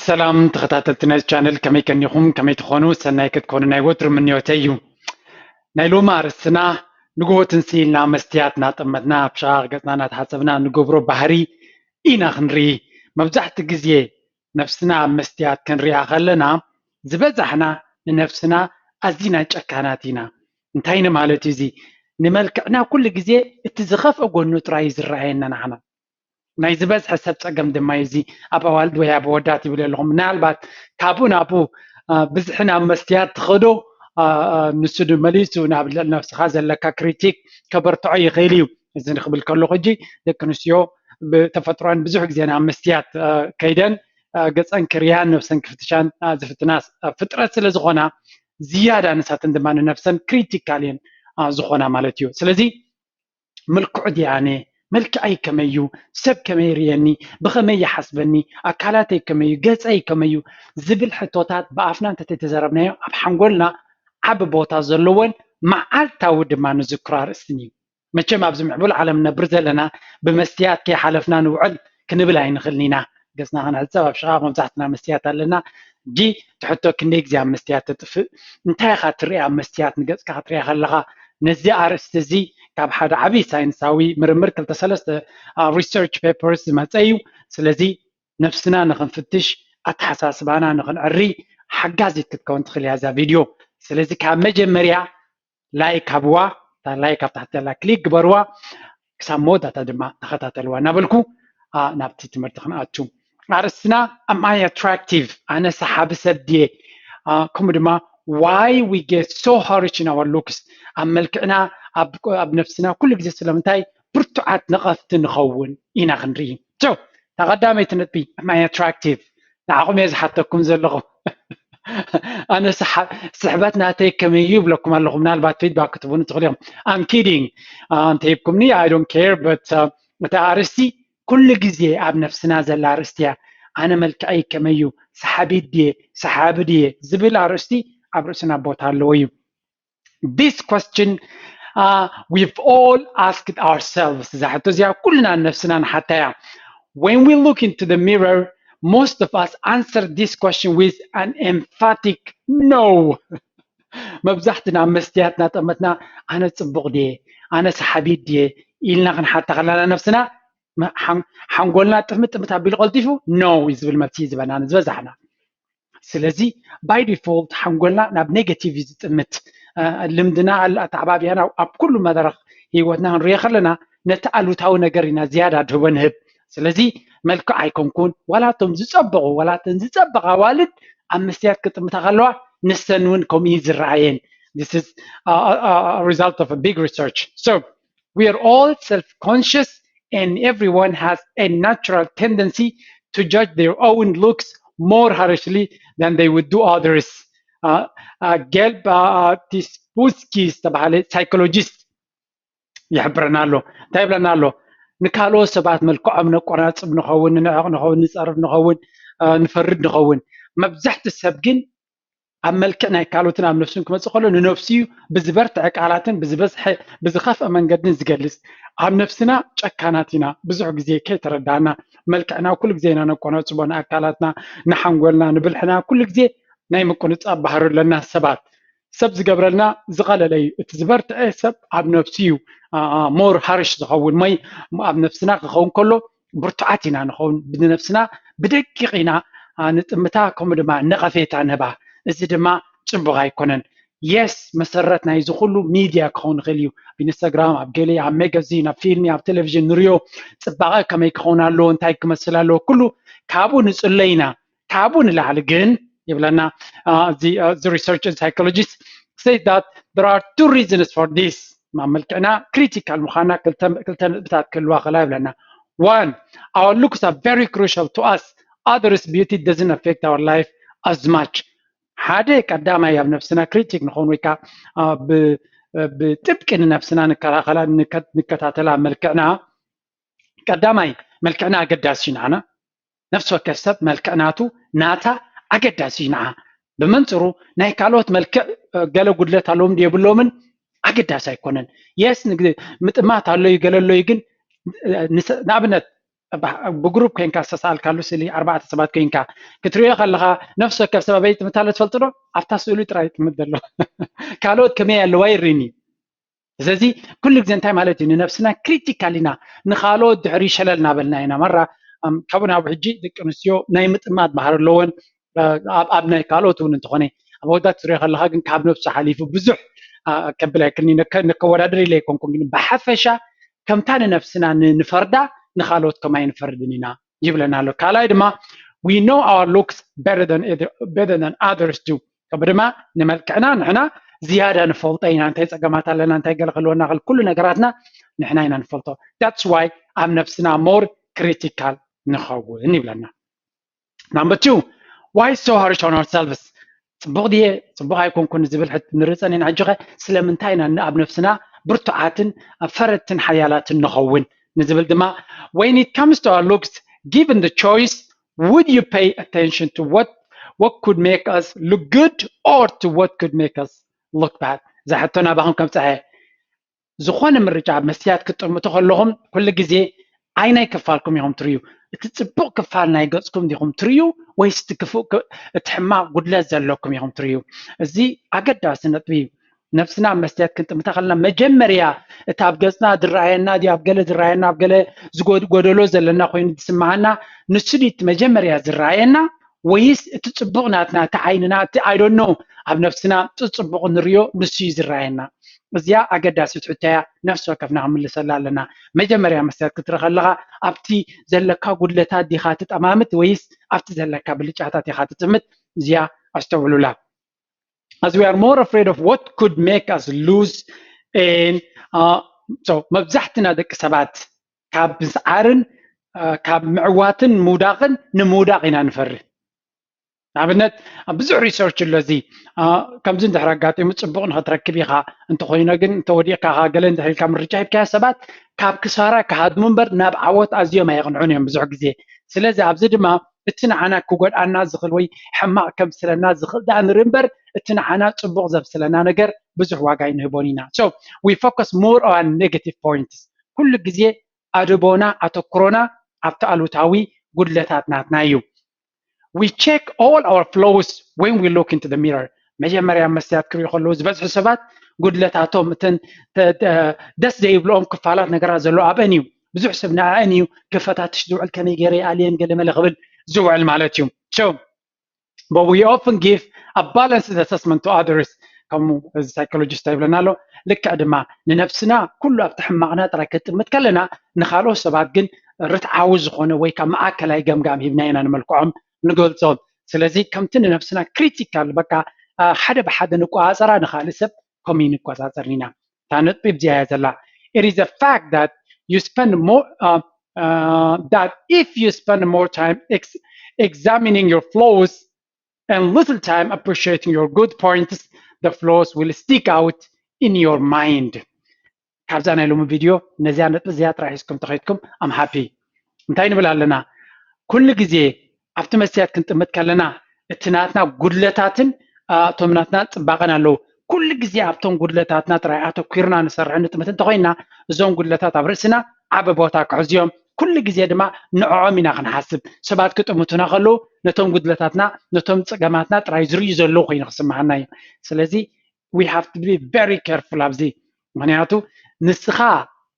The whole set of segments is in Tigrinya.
ሰላም ተኸታተልቲ ናይ ቻነል፣ ከመይ ቀኒኹም? ከመይ ትኾኑ? ሰናይ ክትኮኑ ናይ ወትሩ ምንዮተይ እዩ። ናይ ሎሚ ኣርእስትና ንግሆ ትንሲ ኢልና መስትያት እናጠመትና ኣብ ሸቓቕ ገጽና እናተሓጸብና እንገብሮ ባህሪ ኢና ክንርኢ። መብዛሕትኡ ግዜ ነፍስና ኣብ መስትያት ክንሪኣ ከለና ዝበዛሕና ንነፍስና ኣዚና ጨካናት ኢና። እንታይ ንማለት እዩ እዚ? ንመልክዕና ኩሉ ግዜ እቲ ዝኸፍአ ጎኑ ጥራይ እዩ ዝረኣየና ንዓና። ናይ ዝበዝሐ ሰብ ጸገም ድማ እዩ እዚ። ኣብ ኣዋልድ ወይ ኣብ ኣወዳት ይብል ኣለኹ። ምናልባት ካብኡ ናብኡ ብዝሒ ናብ መስትያት ትኸዶ፣ ንሱ መሊሱ ናብ ልዕሊ ነፍስኻ ዘለካ ክሪቲክ ከበርትዖ ይኽእል እዩ። እዚ ንክብል ከለኹ ሕጂ ደቂ ኣንስትዮ ብተፈጥሮን ብዙሕ ግዜ ናብ መስትያት ከይደን ገጸን ክርያን ነብሰን ክፍትሻን ዝፍትና ፍጥረት ስለ ዝኾና ዝያዳ ንሳተን ድማ ንነፍሰን ክሪቲካል እየን ዝኾና ማለት እዩ። ስለዚ ምልኩዕ ድየ ኣነ? መልክዐይ ከመይ እዩ? ሰብ ከመይ ይርእየኒ? ብኸመይ ይሓስበኒ? ኣካላተይ ከመይ እዩ? ገጸይ ከመይ እዩ? ዝብል ሕቶታት ብኣፍና እንተተይተዘረብናዮ ኣብ ሓንጎልና ዓቢ ቦታ ዘለዎን መዓልታዊ ድማ ንዝክሮ ኣርእስትን እዩ። መቸም ኣብዚ ምዕቡል ዓለም ንነብር ዘለና ብመስትያት ከይሓለፍና ንውዕል ክንብል ኣይንኽእልን ኢና። ገጽና ክንሕጸብ ኣብ ሽቓቕ መብዛሕትና መስትያት ኣለና። ሕጂ ትሕቶ ክንደይ ግዜ ኣብ መስትያት ተጥፍእ? እንታይ ኢኻ ትርኢ ኣብ መስትያት ንገጽካ ክትሪኣ ከለኻ? ነዚ ኣርእስቲ እዚ ካብ ሓደ ዓብዪ ሳይንሳዊ ምርምር ክልተ ሰለስተ ሪሰርች ፔፐርስ ዝመጸ እዩ። ስለዚ ነፍስና ንኽንፍትሽ ኣተሓሳስባና ንኽንዕሪ ሓጋዚት ክትከውን ትኽእል እያ እዛ ቪድዮ። ስለዚ ካብ መጀመርያ ላይክ ሃብዋ፣ እታ ላይክ ኣብ ታሕቲ ዘላ ክሊክ ግበርዋ፣ ክሳብ መወዳእታ ድማ ተኸታተልዋ እናበልኩ ናብቲ ትምህርቲ ክንኣቱ። ኣርእስትና am I attractive? ኣነ ሰሓቢ ሰብ ድየ? ከምኡ ድማ why we get so harsh in our looks? ኣብ መልክዕና ኣብ ነፍስና ኩሉ ግዜ ስለምንታይ ብርቱዓት ነቐፍቲ ንኸውን ኢና ክንርኢ። So እታ ቀዳመይቲ ነጥቢ am I attractive? ንዓኹም እየ ዝሓተኩም ዘለኹ። ኣነ ስሕበት ናተይ ከመይ እዩ ይብለኩም ኣለኹ። ምናልባት ፊድባክ ክትቡኒ ትኽእሉ ኢኹም። I'm kidding። እንተሂብኩምኒ I don't care but እታ ኣርእስቲ ኩሉ ግዜ ኣብ ነፍስና ዘላ ኣርእስቲ እያ። ኣነ መልክዐይ ከመይ እዩ? ሰሓቢት ድየ? ሰሓቢ ድየ? ዝብል ኣርእስቲ ኣብ ርእስና ቦታ ኣለዎ እዩ። This question uh, we've all asked ourselves. እዛ ሕቶ እዚኣ ኩልና ነፍስና ንሓታ እያ። When we look into the mirror, most of us answer this question with an emphatic no. መብዛሕትና መስትያት እናጠመትና ኣነ ጽቡቕ ድየ? ኣነ ሰሓቢት ድየ? ኢልና ክንሓታ ከለና ነፍስና ሓንጎልና ጥምት ጥምት ኣቢሉ ቀልጢፉ no እዩ ዝብል መልሲ እዩ ዝበና ዝበዛሕና። ስለዚ by default ሓንጎልና ናብ ኔጋቲቭ እዩ ዝጥምት። ልምድና ኣተዓባቢያና ኣብ ኩሉ መድረኽ ህይወትና ክንሪኦ ከለና ነቲ ኣሉታዊ ነገር ኢና ዝያዳ ድህቦ ንህብ። ስለዚ መልክዕ ኣይኮንኩን ዋላ እቶም ዝጸበቑ ዋላ እተን ዝጸበቓ ኣዋልድ ኣብ መስትያት ክጥምታ ከለዋ ንሰን እውን ከምኡ እዩ ዝረኣየን። This is a result of a big research. So we are all self-conscious and everyone has a natural tendency to judge their own looks more harshly than they would do others. Uh, uh, Gelb uh, Tisbuski ዝተባሃለ ሳይኮሎጂስት ይሕብረና ኣሎ። እንታይ ይብለና ኣሎ? ንካልኦት ሰባት መልክዖም ነቆናጽብ ንኸውን፣ ንንዕቕ ንኸውን፣ ንጸርብ ንኸውን፣ ንፈርድ ንኸውን፣ መብዛሕቲ ሰብ ግን ኣብ መልክዕ ናይ ካልኦትን ኣብ ነፍሱን ክመጽእ ከሎ ንነፍሱ እዩ ብዝበርትዐ ቃላትን ብዝበዝሐ ብዝኸፍአ መንገድን ዝገልጽ። ኣብ ነፍስና ጨካናት ኢና። ብዙሕ ግዜ ከይተረዳእና መልክዕና ኩሉ ግዜ ኢና ነቆናጽቦ፣ ንኣካላትና፣ ንሓንጎልና፣ ንብልሕና ኩሉ ግዜ ናይ ምቁንጻብ ባህሪ ኣለና ሰባት። ሰብ ዝገብረልና ዝቐለለ እዩ። እቲ ዝበርትዐ ሰብ ኣብ ነፍሱ እዩ more harsh ዝኸውን ወይ ኣብ ነፍስና ክኸውን ከሎ ብርቱዓት ኢና ንኸውን። ብነፍስና ብደቂቕ ኢና ንጥምታ፣ ከምኡ ድማ ነቐፌታ ንህባ። እዚ ድማ ጽቡቕ ኣይኮነን። የስ መሰረት ናይዚ ኩሉ ሚድያ ክኸውን ይኽእል እዩ። ኣብ ኢንስታግራም፣ ኣብ ገለ፣ ኣብ መጋዚን፣ ኣብ ፊልሚ፣ ኣብ ቴሌቪዥን ንሪኦ። ጽባቐ ከመይ ክኸውን ኣለዎ፣ እንታይ ክመስል ኣለዎ፣ ኩሉ ካብኡ ንጽሎ ኢና። ካብኡ ንላዕሊ ግን ይብለና እዚ research psychologist say that there are two reasons for this. ኣብ መልክዕና ክሪቲካል ምዃና ክልተ ነጥብታት ክህልዋ ከላ ይብለና። One, our looks are very crucial to us. Others' beauty doesn't affect our life as much. ሓደ ቀዳማይ ኣብ ነፍስና ክሪቲክ ንኸውን ወይ ከዓ ብጥብቂ ንነፍስና ንከላኸላ ንከታተላ መልክዕና ቀዳማይ መልክዕና ኣገዳሲ እዩ ንዓና። ነፍሲ ወከፍ ሰብ መልክዕ ናቱ ናታ ኣገዳሲ እዩ ንዓ። ብመንፅሩ ናይ ካልኦት መልክዕ ገለ ጉድለት ኣለዎም ድየብሎምን ኣገዳሲ ኣይኮነን። የስ ምጥማት ኣሎ እዩ ገለ ኣሎ እዩ ግን ንኣብነት ብግሩፕ ኮይንካ ዝተሰኣልካሉ ስእሊ ኣርባዕተ ሰባት ኮይንካ ክትሪኦ ከለካ ነፍሲ ወከፍ ሰብ ኣበይ ይጥምት ኣሎ ትፈልጡ ዶ? ኣብታ ስእሉ ጥራይ ይጥምት ዘሎ። ካልኦት ከመይ ኣለዋ ይርኢን እዩ። ስለዚ ኩሉ ግዜ እንታይ ማለት እዩ? ንነብስና ክሪቲካል ኢና ንካልኦት ድሕሪ ሸለል እናበልና ኢና። መራ ካብኡ ናብ ሕጂ ደቂ ኣንስትዮ ናይ ምጥማት ባህሪ ኣለወን። ኣብ ናይ ካልኦት እውን እንተኾነ ኣብ ኣወዳት ክትሪኦ ከለካ ግን ካብ ነብሱ ሓሊፉ ብዙሕ ከብል ኣይክልኒ ነከወዳድር ኢለ ኣይኮንኩን ግን ብሓፈሻ ከምታ ንነብስና ንፈርዳ ንካልኦት ከም ኣይንፈርድን ኢና ይብለና ኣሎ። ካልኣይ ድማ we know our looks better than others do። ከምኡ ድማ ንመልክዕና ንሕና ዝያዳ ንፈልጦ ኢና። እንታይ ፀገማት ኣለና፣ እንታይ ገለ ክህልወና ክእል ኩሉ ነገራትና ንሕና ኢና ንፈልጦ። That's why ኣብ ነብስና more critical ንኸውን ይብለና። Number two, why so harsh on ourselves? ፅቡቕ ድየ ፅቡቕ ኣይኮንኩን ዝብል ሕት ንርፀን ኢና። ሕጂ ኸ ስለምንታይ ኢና ኣብ ነብስና ብርቱዓትን ፈረድትን ሓያላትን ንኸውን ንዝብል ድማ when it comes to our looks, given the choice, would you pay attention to what what could make us look good or to what could make us look bad? እዛ ሕቶ ናባኹም ከምፅሐ። ዝኾነ ምርጫ ኣብ መስትያት ክትጥምቱ ከለኹም ኩሉ ግዜ ኣየናይ ክፋልኩም ኢኹም ትርእዩ? እቲ ፅቡቕ ክፋል ናይ ገፅኩም ዲኹም ትርእዩ ወይስ እቲ ክፉእ እቲ ሕማቕ ጉድለት ዘለኩም ኢኹም ትርእዩ? እዚ ኣገዳሲ ነጥቢ እዩ። ነብስና ኣብ መስትያት ክንጥምታ ከለና መጀመርያ እቲ ኣብ ገፅና ዝረኣየና ድዩ ኣብ ገለ ዝረኣየና ኣብ ገለ ዝጎደሎ ዘለና ኮይኑ ዝስምዓና ንሱ ድዩ እቲ መጀመርያ ዝረኣየና ወይስ እቲ ፅቡቕ ናትና እቲ ዓይንና እቲ I don't know ኣብ ነብስና እቲ ፅቡቕ ንሪኦ ንሱ እዩ ዝረኣየና? እዚኣ ኣገዳሲት ሕቶ እያ። ነፍሲ ወከፍና ክምልሰላ ኣለና። መጀመርያ መስትያት ክትርኢ ከለኻ ኣብቲ ዘለካ ጉድለታት ዲኻ ትጠማምት ወይስ ኣብቲ ዘለካ ብልጫታት ኢኻ ትጥምት? እዚኣ ኣስተውዕሉላ። As we are more afraid of what could make us lose and uh, so መብዛሕትና ደቂ ሰባት ካብ ምስዓርን ካብ ምዕዋትን ምውዳቕን ንምውዳቕ ኢና ንፈሪ። ንኣብነት ኣብ ብዙሕ ሪሰርች ኣሎ እዚ ከምዚ እንድሕር ኣጋጢሙ ፅቡቕ ንክትረክብ ኢኻ እንተኮይኖ ግን እንተወዲቕካ ገለ እንድሕር ኢልካ ምርጫ ሂብካዮ ሰባት ካብ ክሳራ ክሃድሙ እምበር ናብ ዓወት ኣዝዮም ኣየቕንዑን እዮም ብዙሕ ግዜ። ስለዚ ኣብዚ ድማ እቲ ንዓና ክጎድኣና ዝኽእል ወይ ሕማቕ ከምስለና ዝኽእል ደኣ ንርኢ እምበር እቲ ንዓና ፅቡቕ ዘምስለና ነገር ብዙሕ ዋጋ ኣይንህቦን ኢና። So we focus more on negative points። ኩሉ ግዜ ኣድቦና ኣተኩሮና ኣብቲ ኣሉታዊ ጉድለታት ናትና እዩ። We check all our flaws when we look into the mirror። መጀመርያ መስትያት ክሪኡ ከለዉ ዝበዝሑ ሰባት ጉድለታቶም እተን ደስ ዘይብልኦም ክፋላት ነገራት ዘሎ ኣብአን እዩ። ብዙሕ ሰብ ንኣአን እዩ ክፈታትሽ ዝውዕል ከመይ ገይረ ይኣልየን ገለ መለ ክብል ዝውዕል ማለት እዩ። So but we often give a balanced assessment to others። ከምኡ እዚ ሳይኮሎጂስት ይብለና ኣሎ። ልክዕ ድማ ንነብስና ኩሉ ኣብቲ ሕማቕና ጥራይ ከጥምት ከለና ንካልኦት ሰባት ግን ርትዓዊ ዝኾነ ወይ ካብ ማእከላይ ገምጋም ሂብና ኢና ንመልክዖም ንገልፆም። ስለዚ ከምቲ ንነብስና ክሪቲካል በቃ ሓደ ብሓደ ንቆፃፀራ ንካልእ ሰብ ከምኡ ንቆፃፀር ኢና። እታ ነጥቢ እዚኣ እያ ዘላ። It is a fact that you spend more uh, uh, that if you spend more time ex examining your flaws and little time appreciating your good points, the flaws will stick out in your mind. ካብዛ ናይ ሎሚ ቪድዮ ነዚኣ ነጥቢ እዚኣ ጥራይ ሒዝኩም ተኸይድኩም I'm happy። እንታይ ንብል ኣለና? ኩሉ ግዜ ኣብቲ መስትያት ክንጥምት ከለና እቲ ናትና ጉድለታትን እቶም ናትና ፅባቐን ኣለዉ። ኩሉ ግዜ ኣብቶም ጉድለታትና ጥራይ ኣተኲርና ንሰርሕ ንጥምት እንተኾይንና እዞም ጉድለታት ኣብ ርእስና ዓቢ ቦታ ክሕዝዮም ኩሉ ግዜ ድማ ንዕኦም ኢና ክንሓስብ። ሰባት ክጥምቱና ከለዉ ነቶም ጉድለታትና ነቶም ፀገማትና ጥራይ ዝርእዩ ዘለዉ ኮይኑ ክስምዓና እዩ። ስለዚ we have to be very careful ኣብዚ። ምክንያቱ ንስኻ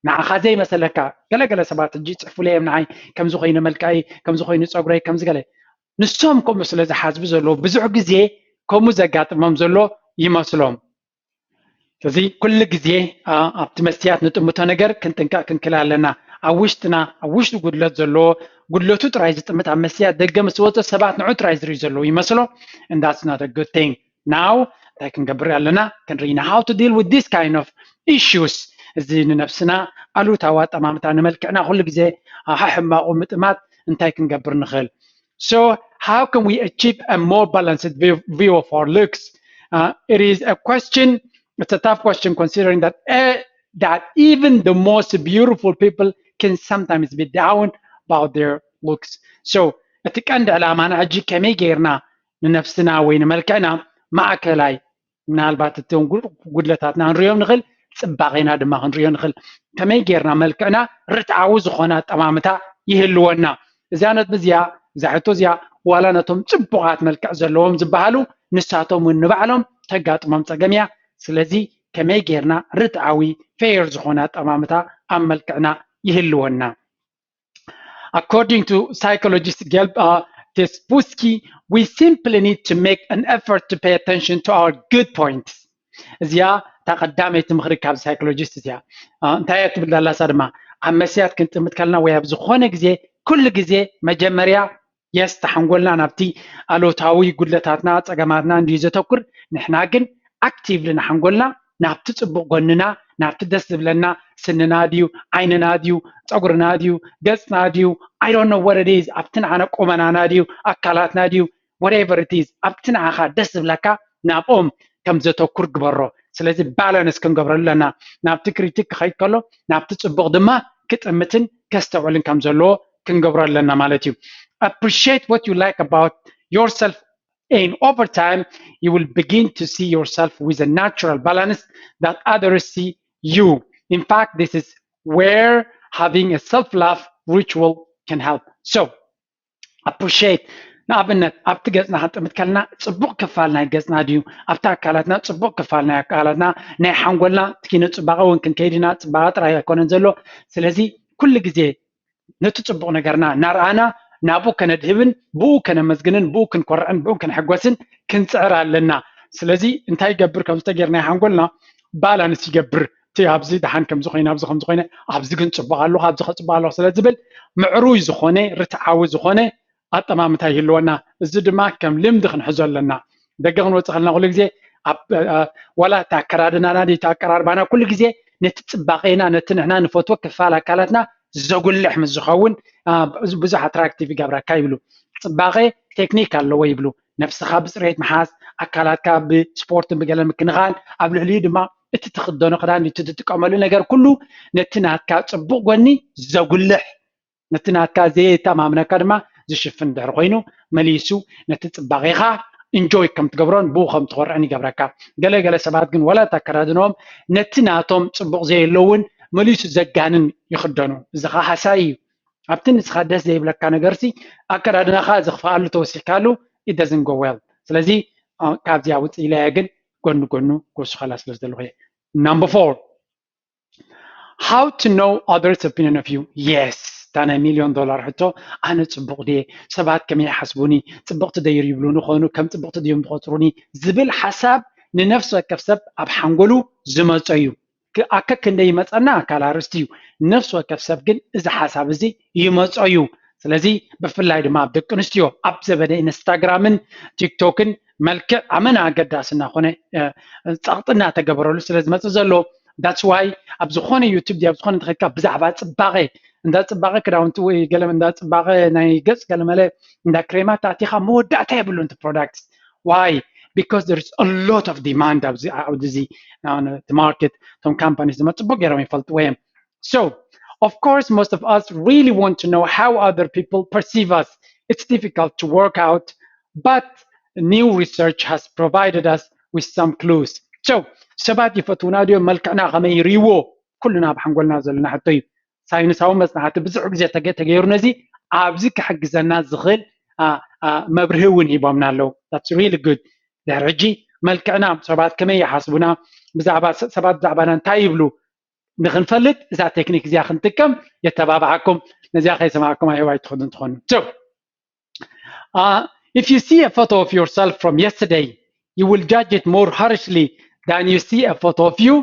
ንዓኻ ዘይመሰለካ ገለገለ ሰባት ሕጂ ይፅሕፉለይ እዮም ንዓይ ከምዚ ኮይኑ መልክዐይ ከምዚ ኮይኑ ፀጉረይ ከምዚ ገለ ንሶም ከምኡ ስለ ዝሓስቡ ዘለዉ ብዙሕ ግዜ ከምኡ ዘጋጥሞም ዘሎ ይመስሎም። ስለዚ ኩሉ ግዜ ኣብቲ መስትያት ንጥምቶ ነገር ክንጥንቀቕ ክንክል ኣለና። ኣብ ውሽጥና ኣብ ውሽጢ ጉድለት ዘለዎ ጉድለቱ ጥራይ ዝጥምት ኣብ መስትያት ደገ ምስ ወፀ ሰባት ንዑ ጥራይ ዝርእዩ ዘለዉ ይመስሎ። And that's not a good thing. Now እንታይ ክንገብር ኣለና ክንርኢ ኢና how to deal with this kind of issues። እዚ ንነብስና ኣሉታዊ ኣጠማምታ ንመልክዕና ኩሉ ግዜ ሕማቑ ምጥማት እንታይ ክንገብር ንኽእል? So how can we achieve a more balanced view, view of our looks? Uh, it is a question, it's a tough question considering that uh, that even the most beautiful people can sometimes be down about their looks. So እቲ ቀንዲ ዕላማና ሕጂ ከመይ ገይርና ንነብስና ወይ ንመልክዕና ማእከላይ ምናልባት እቶም ጉድለታትና ክንሪኦም ንኽእል ፅባቐና ድማ ክንሪኦ ንኽእል ከመይ ጌርና መልክዕና ርትዓዊ ዝኾነ ኣጠማምታ ይህልወና። እዚኣ ነጥቢ እዚኣ፣ እዛ ሕቶ እዚኣ ዋላ ነቶም ጽቡቓት መልክዕ ዘለዎም ዝበሃሉ ንሳቶም እውን ንባዕሎም ተጋጥሞም ጸገም እያ። ስለዚ ከመይ ጌርና ርትዓዊ ፌር ዝኾነ ኣጠማምታ ኣብ መልክዕና ይህልወና? According to psychologist Gel uh, Tespuski, we simply need to make an effort to pay attention to our good points. እዚኣ እታ ቀዳመይቲ ምኽሪ ካብ ሳይኮሎጂስት እዚኣ እንታይ እያ ትብል ዳላሳ ድማ ኣብ መስያት ክንጥምት ከለና ወይ ኣብ ዝኾነ ግዜ ኩሉ ግዜ መጀመርያ የስ ተሓንጎልና ናብቲ ኣሎታዊ ጉድለታትና ጸገማትና እንድዩ ዘተኩር። ንሕና ግን ኣክቲቭሊ ንሓንጎልና ናብቲ ጽቡቕ ጎንና ናብቲ ደስ ዝብለና ስንና ድዩ ዓይንና ድዩ ጸጉርና ድዩ ገጽና ድዩ I don't know what it is ኣብቲ ንዓና ቁመናና ድዩ ኣካላትና ድዩ whatever it is ኣብቲ ንዓኻ ደስ ዝብለካ ናብኦም ከም ዘተኩር ግበሮ። ስለዚ ባላንስ ክንገብረሉ ኣለና። ናብቲ ክሪቲክ ክኸይድ ከሎ ናብቲ ጽቡቕ ድማ ክጥምትን ከስተውዕልን ከም ዘለዎ ክንገብሮ ኣለና ማለት እዩ። Appreciate what you like about yourself and over time you will begin to see yourself with a natural balance that others see you. In fact, this is where having a self-love ritual can help. So, appreciate ንኣብነት ኣብቲ ገፅና ክንጥምት ከለና ፅቡቅ ክፋል ናይ ገፅና ድዩ ኣብቲ ኣካላትና ፅቡቅ ክፋል ናይ ኣካላትና ናይ ሓንጎልና ትኪነ ፅባቀ እውን ክንከይድ ኢና ፅባቀ ጥራይ ኣይኮነን ዘሎ ስለዚ ኩሉ ግዜ ነቲ ፅቡቅ ነገርና እናረኣና ናብኡ ከነድህብን ብኡ ከነመስግንን ብኡ ክንኮርዕን ብኡ ክንሕጎስን ክንፅዕር ኣለና ስለዚ እንታይ ይገብር ከም ዝተጌር ናይ ሓንጎልና ባላንስ ይገብር እቲ ኣብዚ ደሓን ከምዚ ኮይነ ኣብዚ ከምዚ ኮይነ ኣብዚ ግን ፅቡቅ ኣለኹ ኣብዚ ከፅቡቅ ኣለኹ ስለ ዝብል ምዕሩይ ዝኾነ ርትዓዊ ዝኾነ ኣጠማምታ ይህልወና እዚ ድማ ከም ልምዲ ክንሕዞ ኣለና ደገ ክንወፅእ ከለና ኩሉ ግዜ ዋላ እቲ ኣከዳድናና እቲ ኣቀራርባና ኩሉ ግዜ ነቲ ፅባቄና ነቲ ንሕና ንፈትዎ ክፋል ኣካላትና ዘጉልሕ ምስ ዝኸውን ብዙሕ ኣትራክቲቭ ይገብረካ ይብሉ ፅባቄ ቴክኒክ ኣለዎ ይብሉ ነብስኻ ብፅሬት ምሓዝ ኣካላትካ ብስፖርትን ብገለን ምክንኻን ኣብ ልዕሊኡ ድማ እቲ ትኽደኖ ክዳን እቲ ትጥቀመሉ ነገር ኩሉ ነቲ ናትካ ፅቡቅ ጎኒ ዘጉልሕ ነቲ ናትካ ዘየተማምነካ ድማ ዝሽፍን ድሕር ኮይኑ መሊሱ ነቲ ፅባቄኻ እንጆይ ከም ትገብሮን ብኡ ከም ትኮርዕን ይገብረካ ገለገለ ሰባት ግን ወላ ኣከዳድኖም ነቲ ናቶም ፅቡቅ ዘየለውን መሊሱ ዘጋንን ይኽደኑ እዚ ከዓ ሓሳይ እዩ ኣብቲ ንስኻ ደስ ዘይብለካ ነገርሲ ኣከዳድናኻ ዘኽፍኣሉ ተወሲኽካሉ it doesn't go well ስለዚ ካብዚኣ ውፅእ ኢለያ ግን ጎኒ ጎኑ ክወስኸላ ስለ ዝደለኹ እየ number four how to know others opinion of you yes እታ ናይ ሚልዮን ዶላር ሕቶ ኣነ ፅቡቅ ድየ ሰባት ከመይ ይሓስቡኒ ፅብቅቲ ደይር ይብሉ ንኾኑ ከም ፅብቅቲ ድዮም ዝቆፅሩኒ ዝብል ሓሳብ ንነፍሲ ወከፍ ሰብ ኣብ ሓንጎሉ ዝመፀ እዩ ኣከ ክንደ ይመፀና ኣካል ኣርስቲ እዩ ነፍሲ ወከፍ ሰብ ግን እዚ ሓሳብ እዚ ይመፆ እዩ ስለዚ ብፍላይ ድማ ኣብ ደቂ ኣንስትዮ ኣብ ዘበነ ኢንስታግራምን ቲክቶክን መልክዕ ኣመና ኣገዳሲ እናኾነ ፀቕጢ እናተገበረሉ ስለ ዝመፅእ ዘሎ that's why ኣብ ዝኾነ ዩቱብ ኣብ ዝኾነ ተኸድካ ብዛዕባ ፅባቐ እንዳ ፅባቐ ክዳውንቲ ወይ ገለ እንዳ ፅባቐ ናይ ገፅ ገለመለ እንዳ ክሬማት ኣቲኻ መወዳእታ የብሉን እቲ products why because there is a lot of demand ኣብዚ ዓውዲ እዚ እቲ market እቶም companies ድማ ፅቡቅ ገይሮም ይፈልጥዎ እዮም so of course most of us really want to know how other people perceive us it's difficult to work out but new research has provided us with some clues so ሰባት ይፈትውና ድዮም መልክዕና ከመይ ይርእይዎ ኩልና ኣብ ሓንጎልና ዘለና ሕቶ እዩ ሳይንሳዊ መፅናዕቲ ብዙሕ ግዜ ተገይሩ ነዚ ኣብዚ ክሕግዘና ዝኽእል መብርሂ እውን ሂቦምና ኣለዉ that's really good ድሕሪ ሕጂ መልክዕና ሰባት ከመይ ይሓስቡና ብዛዕባ ሰባት ብዛዕባና እንታይ ይብሉ ንክንፈልጥ እዛ ቴክኒክ እዚኣ ክንጥቀም የተባብዓኩም ነዚኣ ከይሰማዕኩም ኣይህዋይ ትኸዱ እንትኾኑ so Uh, if you see a photo of yourself from yesterday, you will judge it more harshly than you see a photo of you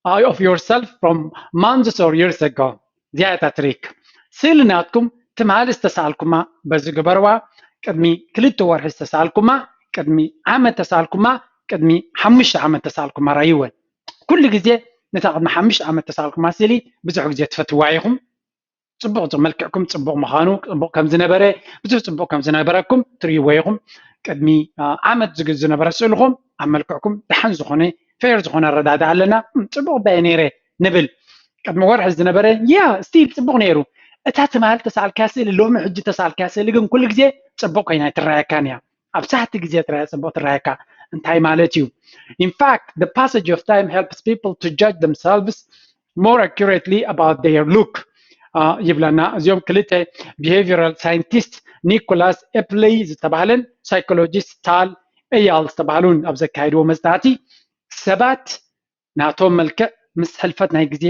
uh, of yourself from months or years ago. እዚኣ እታ ትሪክ ስእሊ ናትኩም ትማሊ ዝተሰኣልኩማ በዚ ግበርዋ ቅድሚ ክልተ ወርሒ ዝተሰኣልኩማ ቅድሚ ዓመት ተሰኣልኩማ ቅድሚ ሓሙሽተ ዓመት ተሰኣልኩማ ራይወን ኩሉ ግዜ ነታ ቅድሚ ሓሙሽተ ዓመት ተሰኣልኩማ ስእሊ ብዙሕ ግዜ ትፈትዋ ኢኹም ፅቡቅ መልክዕኩም ፅቡቅ ምዃኑ ፅቡቅ ከም ዝነበረ ብዙሕ ፅቡቅ ከም ዝነበረኩም ትርእይዎ ኢኹም ቅድሚ ዓመት ዝነበረ ስእልኹም ኣብ መልክዕኩም ደሓን ዝኾነ ፌር ዝኾነ ኣረዳድኣ ኣለና ፅቡቅ በየ ነይረ ንብል ቅድሚ ወርሒ ዝነበረ ያ ስቲል ፅቡቅ ነይሩ እታ ትማል ተሳልካያ ስእሊ ሎሚ ሕጂ ተሳልካያ ስእሊ ግን ኩሉ ግዜ ፅቡቅ ኮይና ኣይትረኣየካን እያ ኣብ ሳሕቲ ግዜ ጥራይ ፅቡቅ ትረኣየካ እንታይ ማለት እዩ In fact, the passage of time helps people to judge themselves more accurately about their look. ይብለና። እዚኦም ክልተ behavioral scientist ኒኮላስ ኤፕሊ ዝተባህለን psychologist ታል ኤያል ዝተባህሉን ኣብ ዘካየድዎ መጽናዕቲ ሰባት ናቶም መልክዕ ምስ ሕልፈት ናይ ግዜ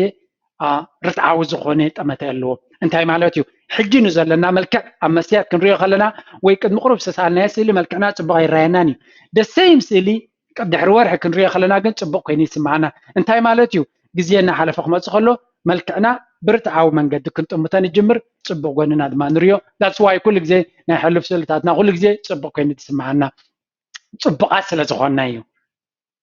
ርትዓዊ ዝኾነ ጠመተ ኣለዎም። እንታይ ማለት እዩ? ሕጂ ንዘለና መልክዕ ኣብ መስትያት ክንሪኦ ከለና ወይ ቅድሚ ቁሩብ ዝተሳልናዮ ስእሊ መልክዕና ጽቡቕ ኣይረኣየናን እዩ። ደሰይም ስእሊ ድሕሪ ወርሒ ክንሪኦ ከለና ግን ጽቡቕ ኮይኑ ይስምዓና። እንታይ ማለት እዩ? ግዜ እናሓለፈ ክመጽእ ከሎ መልክዕና ብርትዓዊ መንገዲ ክንጥምቶ ንጅምር፣ ጽቡቕ ጎንና ድማ ንሪኦ። That's why ኩሉ ግዜ ናይ ሕሉፍ ስእልታትና ኩሉ ግዜ ጽቡቕ ኮይኑ ትስምዓና፣ ጽቡቓት ስለ ዝኾንና እዩ።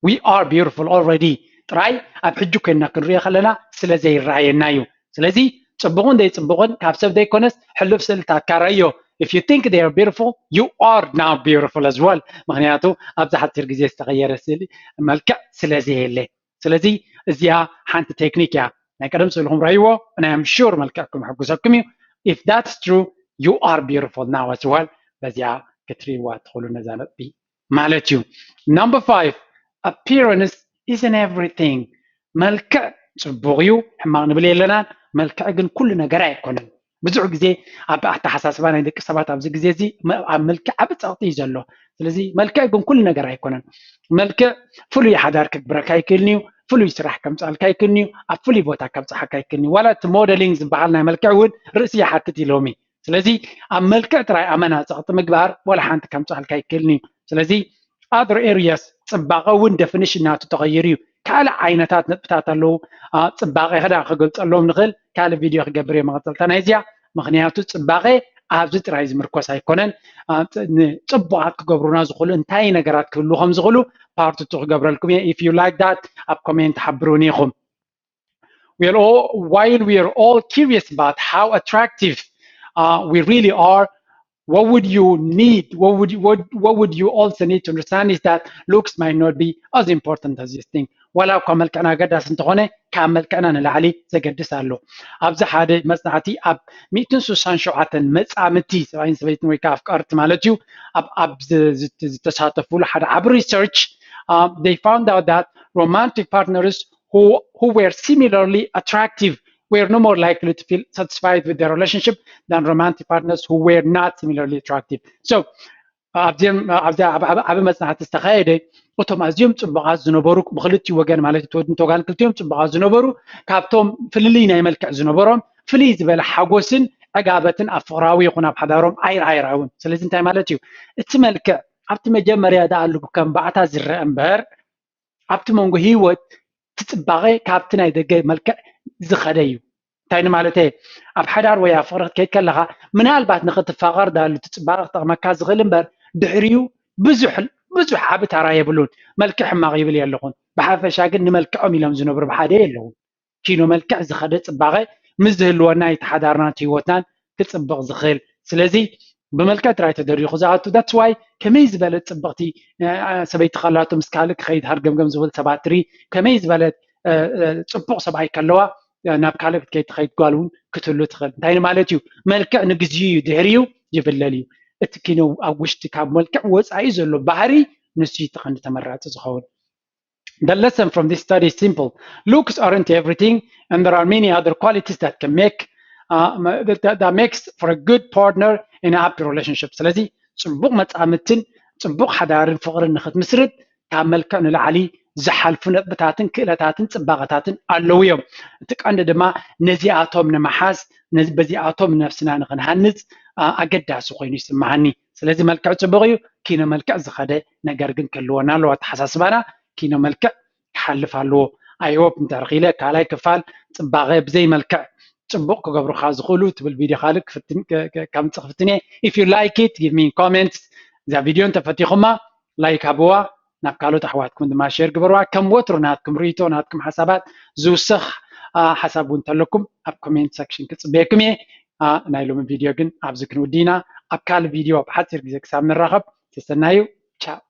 We are beautiful already ጥራይ ኣብ ሕጂ ኮይንና ክንሪኦ ከለና ስለ ዘይረኣየና እዩ። ስለዚ ጽቡቕን ዘይጽቡቕን ካብ ሰብ ዘይኮነስ ሕሉፍ ስእልታትካ ረእዮ። If you think they are beautiful, you are now beautiful as well። ምክንያቱ ኣብዚ ሓፂር ግዜ ዝተቐየረ ስእሊ መልክዕ ስለ ዘየለ። ስለዚ እዚኣ ሓንቲ ቴክኒክ እያ። ናይ ቀደም ስእልኹም ረእይዎ፣ and I am sure መልክዕኩም የሐጉሰኩም እዩ። If that's true, you are beautiful now as well። በዚኣ ክትርእይዋ ትኽእሉ ነዛ ነጥቢ ማለት እዩ። Number five, appearance isn't everything። መልክዕ ጽቡቕ እዩ፣ ሕማቕ ንብል የለናን። መልክዕ ግን ኩሉ ነገር ኣይኮነን። ብዙሕ ግዜ ኣብ ኣተሓሳስባ ናይ ደቂ ሰባት ኣብዚ ግዜ እዚ መ- ኣብ መልክዕ ዓቢ ጸቕጢ እዩ ዘሎ። ስለዚ መልክዕ ግን ኩሉ ነገር ኣይኮነን። መልክዕ ፍሉይ ሓዳር ክግብረካ ይክእልን እዩ፣ ፍሉይ ስራሕ ከምጽኣልካ ይክእልን እዩ፣ ኣብ ፍሉይ ቦታ ከብጽሓካ ይክእልን እዩ። ዋላ እቲ ሞደሊንግ ዝበሃል ናይ መልክዕ እውን ርእሲ ይሓትት እዩ ሎሚ። ስለዚ ኣብ መልክዕ ጥራይ ኣመና ጸቕጢ ምግባር ዋላ ሓንቲ ከምጽኣልካ ይክእልን እዩ። ስለዚ other areas ጽባቐ እውን definition ናቱ ተቐይሩ እዩ። ካልእ ዓይነታት ነጥብታት ኣለዉ። ጽባቐ ክዳ ክገልጸሎም ንኽእል ካልእ ቪድዮ ክገብር እየ መቐጸልታ ናይዚኣ። ምክንያቱ ጽባቐ ኣብዚ ጥራይ ዝምርኮስ ኣይኮነን። ንጽቡቓት ክገብሩና ዝኽእሉ እንታይ ነገራት ክህሉ ከም ዝኽእሉ ፓርት ቱ ክገብረልኩም እየ። If you like that ኣብ ኮሜንት ሓብሩኒ ኢኹም። We are all, while we are all curious about how attractive uh, we really are, what would you need, what would, you, what, what would you also need to understand is that looks might not be as important as you think. ዋላ እኳ መልክዕና ኣገዳሲ እንተኾነ ካብ መልክዕና ንላዕሊ ዘገድስ ኣሎ። ኣብዚ ሓደ መጽናዕቲ ኣብ ሚእትን ስሳን ሸውዓተን መጻምድቲ ሰብኣይን ሰበይትን ወይ ከዓ ኣፍቀርቲ ማለት እዩ ኣብ ኣብ ዝተሳተፉሉ ሓደ ዓቢ research they found out that romantic partners who, who were similarly attractive were no more likely to feel satisfied with their relationship than romantic partners who were not similarly attractive. So ኣብዚኦም ኣብዚ ዓቢ መጽናዕቲ ዝተኻየደ እቶም ኣዝዮም ጽቡቓት ዝነበሩ ብክልቲኡ ወገን ማለት ተወድን ተጓል ክልቲኦም ጽቡቓት ዝነበሩ ካብቶም ፍልልይ ናይ መልክዕ ዝነበሮም ፍልይ ዝበለ ሓጎስን ዕጋበትን ኣብ ፍቕራዊ ይኹን ኣብ ሓዳሮም ኣይረኣይረኣውን። ስለዚ እንታይ ማለት እዩ? እቲ መልክዕ ኣብቲ መጀመርያ ደኣ ኣሉ ከም ባዕታ ዝረአ እምበር ኣብቲ መንጎ ህይወት ትጽባቐ ካብቲ ናይ ደገ መልክዕ ዝኸደ እዩ። እንታይ ንማለተ? ኣብ ሓዳር ወይ ኣብ ፍቕሪ ክትከይድ ከለኻ ምናልባት ንኽትፋቐር ዳሉ ትጽባቐ ክጠቕመካ ዝኽእል እምበር ድሕሪኡ ብዙሕ ብዙሕ ዓቢ ታራ የብሉን። መልክዕ ሕማቕ ይብል የለኹን። ብሓፈሻ ግን ንመልክዖም ኢሎም ዝነብሩ ብሓደ የለውን። ኪኖ መልክዕ ዝኸደ ጽባቐ ምስ ዝህልወና እቲ ሓዳርናን ህይወትናን ክጽብቕ ዝኽእል። ስለዚ ብመልክዕ ጥራይ ተደሪኹ ዝኣቱ that's why ከመይ ዝበለ ጽብቕቲ ሰበይቲ ከላቶ ምስ ካልእ ክኸይድ ሃርገምገም ዝብል ሰባት ትሪ ከመይ ዝበለ ጽቡቕ ሰብኣይ ከለዋ ናብ ካልእ ክትከይድ ትኸይድ ጓል እውን ክትህሉ ትኽእል። እንታይ ማለት እዩ? መልክዕ ንግዜኡ እዩ፣ ድሕሪኡ ይብለል እዩ። እቲ ኪኖ ኣብ ውሽጢ ካብ መልክዕ ወጻኢ ዘሎ ባህሪ ንሱ እዩ እቲ ቀንዲ ተመራጺ ዝኸውን። The lesson from this study is simple. Looks aren't everything, and there are many other qualities that can make uh, that, that makes for a good partner in a happy relationship. ስለዚ ጽቡቕ መጻምድትን ጽቡቕ ሓዳርን ፍቕርን ንኽትምስርት ካብ መልክዕ ንላዕሊ ዝሓልፉ ነጥብታትን ክእለታትን ጽባቐታትን ኣለዉ እዮም። እቲ ቀንዲ ድማ ነዚኣቶም ንምሓዝ በዚኣቶም ነፍስና ንኽንሃንጽ ኣገዳሲ ኮይኑ ይስምዓኒ። ስለዚ መልክዕ ጽቡቕ እዩ፣ ኪኖ መልክዕ ዝኸደ ነገር ግን ክህልወና ኣለዎ ኣተሓሳስባና። ኪኖ መልክዕ ክሓልፍ ኣለዎ። I hope እንድሕር ኽኢለ ካልኣይ ክፋል ጽባቐ ብዘይ መልክዕ ጽቡቕ ክገብሩኻ ዝኽእሉ ትብል ቪድዮ ካልእ ከምጽእ ክፍትን እየ። If you like it give me comments። እዛ ቪድዮ እንተፈቲኹማ ላይክ ሃብዋ፣ ናብ ካልኦት ኣሕዋትኩም ድማ ሼር ግበርዋ። ከም ወትሩ ናትኩም ርእይቶ ናትኩም ሓሳባት ዝውስኽ ሓሳብ እውን እንተለኩም ኣብ ኮሜንት ሰክሽን ክጽበየኩም እየ። ናይ ሎሚ ቪድዮ ግን ኣብዚ ክንውዲ ኢና። ኣብ ካልእ ቪድዮ ኣብ ሓፂር ግዜ ክሳብ ንራኸብ ተሰናዩ። ቻው።